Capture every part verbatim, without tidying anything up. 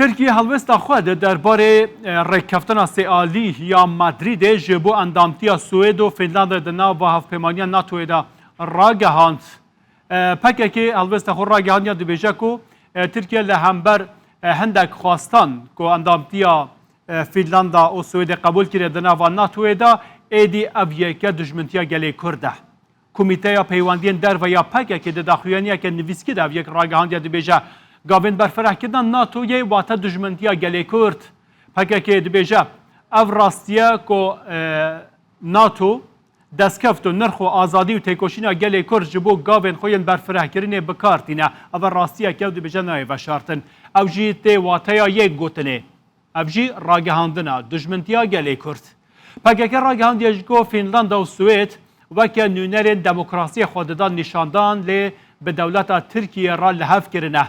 Tirkiye helwesta xwe di derbarê, e, rêkeftina sêalî ya Madrîdê ji bo endamtiya Swêd û Fînlandayê di nava hevpeymaniya NATOyê de ragehand. E, P K K helwesta xwe ragehandiya dibêje ku, e, Tirkiye li hember, e, hindek xwestan ku endamtiya, e, Fînlanda û Swêdê qebûl kiriye di nava NATOyê de, êdî ev yeke dijmintiya gelê Kurd e. Komîteya Peywendiyên Derve ya P K K di daxuyaniyeke nivîskî de ev yek ragihandiye, dibêje, gavên berfirehkirina NATOyê wate dijmintiya gelê Kurd. P K K dibêje, ev rastiye ku, e, NATO destkeftû nirx û azadî û têkoşîna gelê Kurd ji bo gavên xwe yên berfirehkirinê bi kar tîne. Ev rastiyeke ew dibêje nayê veşartin. Ew jî tê wateya yek gotinê. Ev jî ragihandina dijmintiya gelê Kurd. P K K ragihandiye jî ku Fînlanda û Swêd weke nûnerên demokrasiyê xwe didan nîşandan, lê bi dewleta Tirkiyê re li hev kirine.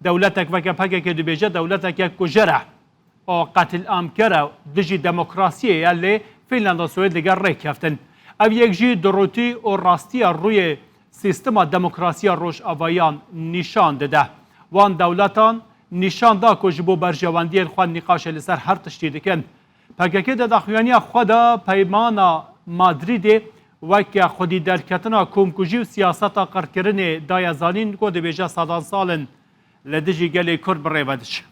Dewletek weke P K K dibêje dewleteke kujer e û qetilamker e, dijî demokrasiyê ye, lê Fînlanda û Swêd li gel rêkeftin. Ev yek jî durûtî û rastiya rûyê sîstema demokrasiya Rojavayan nîşan dide. Wan dewletan nîşan da ku ji bo berjewendiyên xwe nîqaşê li ser her tiştî dikin. P K K di daxuyaniya xwe de peymana Madrîdê weke xwedî derketina komkujî û siyaseta qirkirinê daye zanîn ku dibêje sedan sal in li dijî gelê Kurd bi rê ve diçe.